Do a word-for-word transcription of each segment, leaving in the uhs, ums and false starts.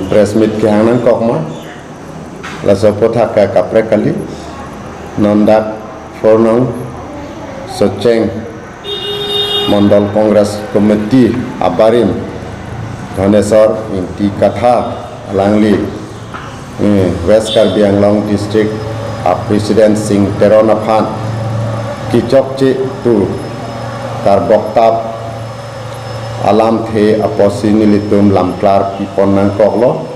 Press meet kehang nangkok ma, laso aputhak ke kaprek kali. Non dak four nong Socheng Mondol Congress Committee abarim Dhaneswar Ingti Kathar alangli, eh, West Karbi Anglong District a President Sing Teron aphan kechokche pu karboktap alamthe apotsi nelitum lamklar pipon nangkoklo.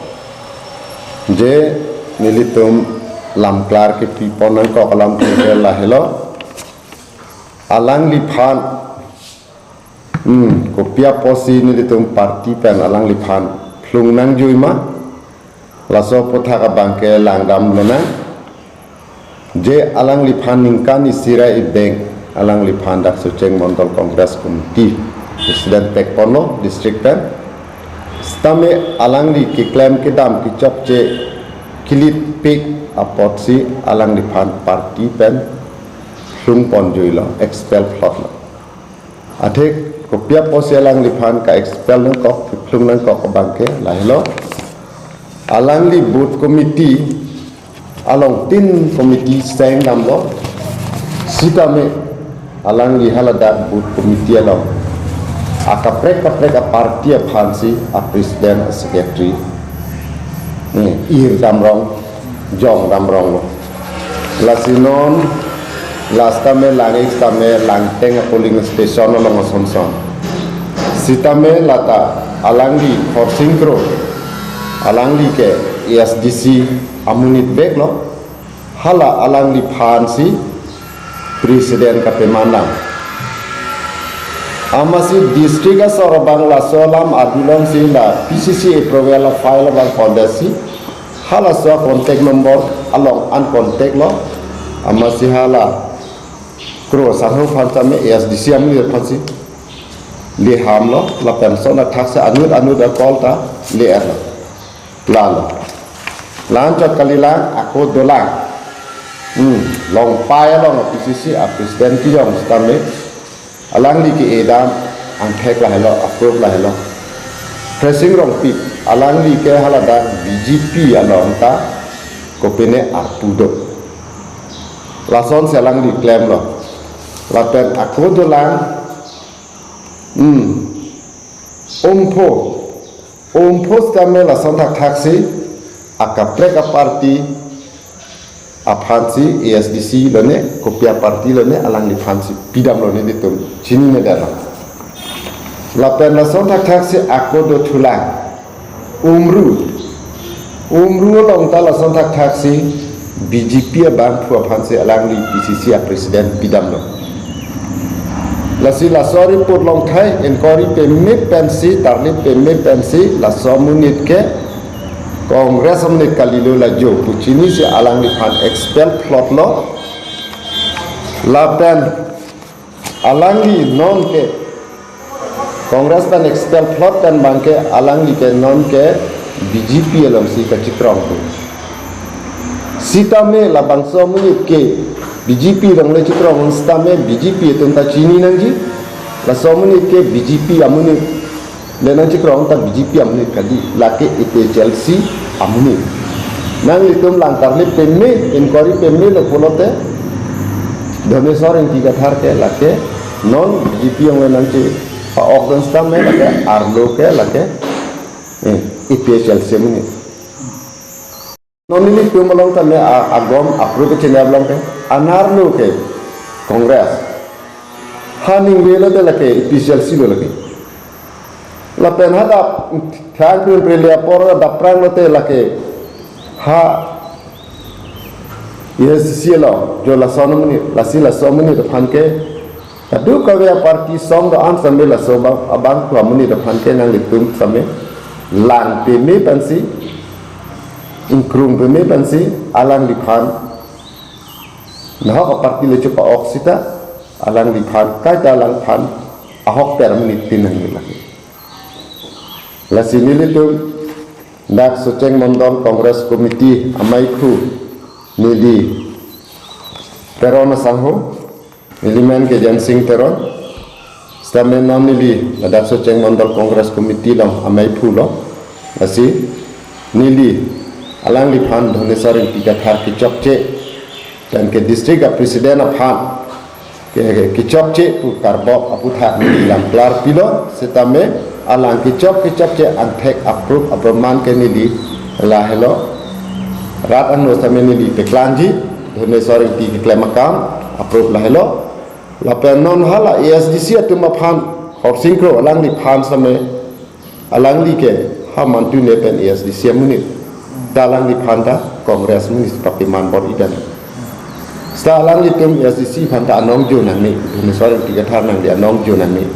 Je nelitum lamklar kepipon nangkok alamthe ke lahelo. Alangliphan, hmm, kopi apotsi nelitum party pen alangliphan phlung nangjui ma, laso aputhak abang ke langdam lonang. Je alangliphan ningkan isi ra ibeng alangliphan dak Socheng Mondol Congress Committee President pekponlo district pen. Sitame alangli keklem kedam kechokche kelitpik apotsi alangliphan party pen phlungponjuilo, expel phlotlo. Athe kopi apotsi alangliphan ka-expel nangkok, kephlung nangkok abang ke lahelo. Alangli booth committee along tin committee sengdamlo. Sitame alangli haladak booth committee along akaprek kaprek a party aphansi a president, a secretary, eh, irdam rong, jongdam ronglo. Lasi non last time lang, next time Langteng a polling station along asonson. Sitame lata alangli Khorsing Kro, alangli ke A S D C amonit veklo. Hala alangliphansi president kapemanlang. Amatsi district asor abang laso alam adulongsi la P C C approval a file abang kondetsi, halaso contact number along an contact lo. Amatsi hala Kro Sangho aphan sitame A S D C amonit aphansi le hamlo, lapen lason athaksi anut anut a call ta le-etlo. Lalo. La-anchot kalilang, ako dolang. Hmm, Longpai along a P C C a president kejong sitame alangli ke-edam angthek lahelo, approve lahelo. Khorsing Rongpi, alangli ke haladak B J P along ta kopine arpu do. Lasonsi alangli klemlo. Lapen ako dolang, hmm, Umpho. Umpho sitame lason thakthaksi akaprek a party aphansi, A S D C lone, kopi a party lone, alangliphansi pidamlo, nelitum chininedetlo. Lapen lason thakthaksi ako dothulang. Umru. Umru along ta lason thakthaksi B J P abangphu aphansi alangli P C C a president pidamlo. Lasi laso report along thai inquiry peme pensi, tarlip peme pensi, laso amonit ke Congress amonit kalilo, la jo pu chinisi alangliphan expel phlotlo. Lapen alangli non ke Congress pen expel phlot pen abang ke alangli ke non ke B J P alongsi kachikrong pu. Sitame labangso amonit ke B J P along le chikrong sitame B J P atum ta chini nangji. Laso amonit ke B J P amonit le nangchikrong ta B J P amonit kali, lake A P H L C amonit. Nanglitum lang tarlip peme, inquiry peme lo pulote, Dhaneswar Ingti Kathar ke lake non B J P along le nangchipa-ok dun sitame lake arlo ke lake, eh, A P H L C amonit. Non nelitum along tame a-, agom apro ke chinep along ke, anerlo ke Congress. Ha ningve lote lake A P H L C lo lake. Lapen ha dap thang pin prele apor dap prang lote lake ha A S D C along, jo laso amonit, lasi laso amonit aphan ke kadokave a party song do-an sitame laso abang, abangphu amonit aphan ke nanglitum sitame lang peme pensi, ingkrung peme pensi, alangliphan nahok a party le chipa-ok sita, alangliphan kaita alangphan ahok per amonit tin nangji lake. Lasi nelitum dak Socheng Mondol Congress Committee amaiphu neli Teron asangho, neli men ke Jensing Teron. Sitame non neli ladak Socheng Mondol Congress Committee along amaiphu lo. Lasi Neli alangliphan Dhoneswar Ingti Kathar kechokche, pen ke district a president aphan ke, ke kechokche pu karbok aputhak neli lam klar pilo, setame alang kechok kechokche angthek aprup aproman ke neli lahelo. Rat angno setame neli peklangji, Dhoneswar Ingti keklem akam aprup lahelo. Lapen non hala A S D C atum aphan, Horsing Kro alangliphan setame, alangli ke ha Mantu ne pen A S D C amonit, ta alangliphan ta Congress amonit papiman bor-i dan. Seta alanglitum A S D C aphan ta anong jo nangne, Dhoneswar Ingti Kathar nangli anong jo nangne.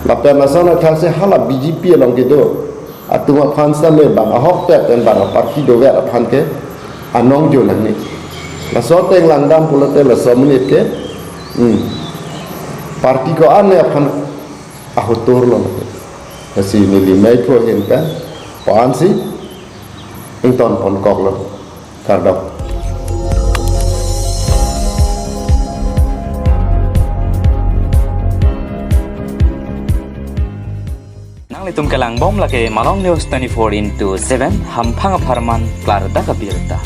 Lapen lason athaksi hala B J P along kedo atum aphan setame bang ahokpet pen bang aparty dover aphan ke anong jo nangne. Laso ateng langdam pulote laso amonit ke, hmm, party ko-an aphan ahotur lo. Lasi neli mei pho ahin pen ko-ansi ington ponkoklo. Kardom. Nanglitum kelangbom lake Malong News twenty-four into seven, hamphang apharman klardak abirta.